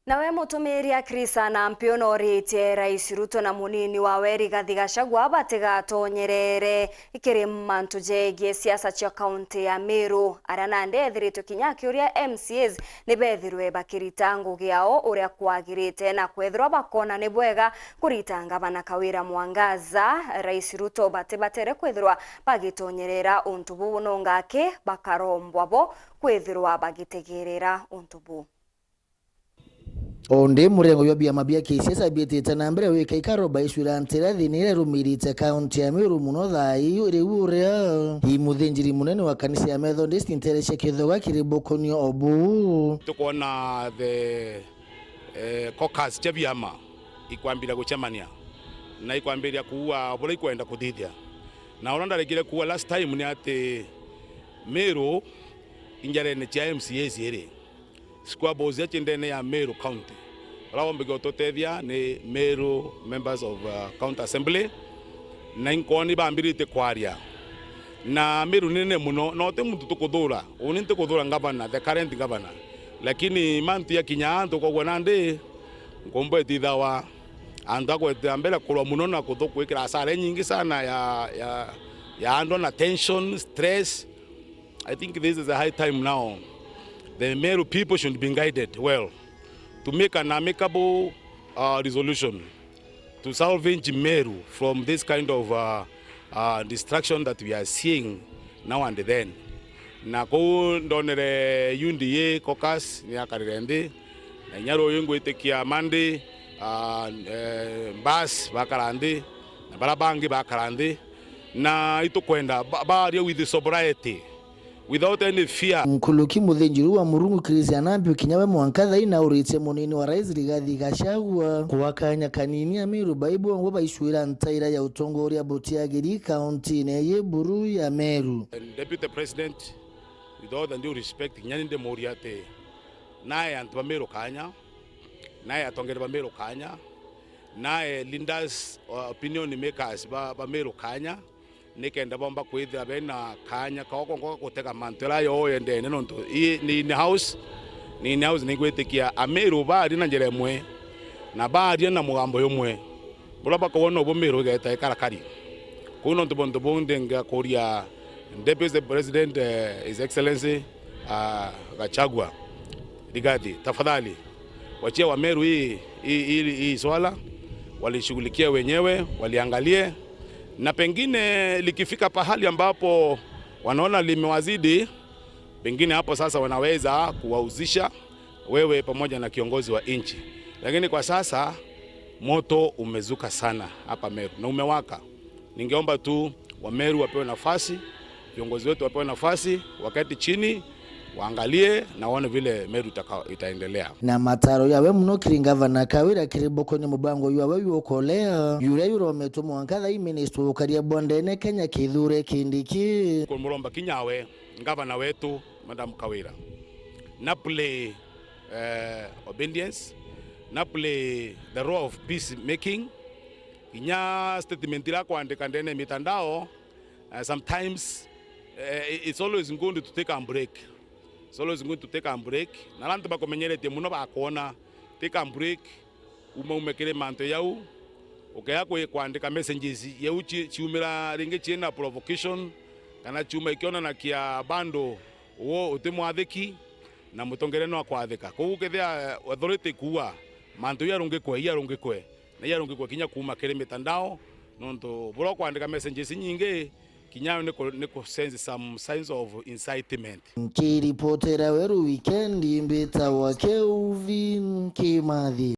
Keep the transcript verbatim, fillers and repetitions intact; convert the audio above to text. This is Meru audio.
Nawe mutumiria Chris Anampi unoritie Rais Ruto na munini wawe Rigathi Gachagua batigatonyerere kiri mantu jegie siasa cia kaunti ya Meru, aria nandi ethiritwe kinya akiuria M C As ni bethirwe bakirita ngugi yao uria kwagirite na kwethirwa bakona ni bwega kurita ngavana Kawira Mwangaza. Rais Ruto batibatere kwithirwa bagitonyerera untu buu, nonga aki bakarombwa bo kwithirwa bagitegerera untu buu. O ndi murengo jwa biama bia kisiasa biitite na mbere gwika ikaro baicwira ntira thina iria irumirite kaunti ya Meru muno thaa ii, riu uria i muthinjiri munene wa kanisa ya Methodist ntere cia Kithoga kiri bukunio o buu. Tukwona the, eh, caucus cia biama ikwambira gucemania na ikwambiria kuua buria ikwenda kuthithia. Na uria ndarekire kuua last time ni ati Meru injarene cia M C As iri squabbles ya cindene ya Meru County. Baria bombagia ututethia ni Meru Members of, uh, County Assembly, na inkwoni bambirite kwaria. Na Meru ni nene muno, na uti muntu tukuthura. Uni ntikuthura governor, the current governor. Lakini mantu ya kinya antu kogwa nandi, nkumba itithawa antu akwetera mbere kurwa muno na kuthu-, kwikira asara nyingi sana ya, ya, ya andu na tension, stress. I think this is a high time now. The Meru people should be guided well to make an amicable, uh, resolution to salvage Meru from this kind of, uh, uh, destruction that we are seeing now and then. Na kuu ndonere U D A caucus ni yakarire nthi, na inya ruyu ngwitikia Monday, uh, eh, Mbas bakara nthi, na bara bangi bakara nthi, na itukwenda ba-, baria with sobriety, without any fear. Nkuluki muthinjiri wa Murungu Chris Anampi kinya we mwanka thaina uritie munini wa rais Rigathi Gachagua kwa kanya kanini Ameru baibwongwa baicwira ntaira ya utongoria butiagiri kauntine yi buru ya Meru. Deputy President, with all the due respect, kinya ni ndimuria ati nae antu ba Meru kanya, nae atongeria ba Meru kanya, nae leaders or opinion makers ba, ba Meru kanya, nikenda bomba kwithira bena kanya kao kongo gutega mantu jaria yo yendene, nontu ii ni in house, ni in house, ningwitikia Ameru baaria na njira imwe, na baaria na mugambo jumwe, buria bakauga nobu Meru igeta ikarakari. Kuu nontu buntu buu ndingakuria Deputy President, eh, His Excellency, ah, Gachagua, Rigathi, tafadhali, wachia Wameru hii, hii, hii, hii swala, walishughulikia wenyewe, waliangalie, na pengine likifika pahali ambapo wanaona limewazidi, pengine hapo sasa wanaweza kuwahusisha wewe pamoja na kiongozi wa nchi. Lakini kwa sasa moto umezuka sana hapa Meru na umewaka. Ningeomba tu Wameru wapewe nafasi, viongozi wetu wapewe nafasi, waketi chini, waangalie na waone vile Meru itaka-, itaendelea. Na mataro jawe muno kiri ngavana Kawira kiri bokonia mubango jwawe jwa ukolea, juria jurometwe mwanka thaa ii minister wa ukaria bwa ndene Kenya Kithure Kindiki. Kumuromba kinya we, ngavana wetu, Madam Kawira, na play, eh, obedience, na play the role of peace making, kinya statement iria akwandika ndene ya mitandao, uh, sometimes, uh, it's always good to take a break. It's always good to take a break. Na aria antu bakumenyeretie muno bakwona, take a break, uma ume kiri mantu jau, ukea kwi-, kwandika messages jau ci-, ciumira ringi ciina provocation, kana ciuma ikionanakia bado wo uti mwathiki, na mutongere no akwathika. Koguo kethia authority kuua mantu jau arungikwe, iarungikwe. Na iarungikwe kinya kuuma kiri mitandao, nontu buria ukwandika messages inyingi, kinya ni ku-, ni ku send some signs of incitement. Nkiripotera Weru Wikendi, mbitagwa Kelvin Kimathi.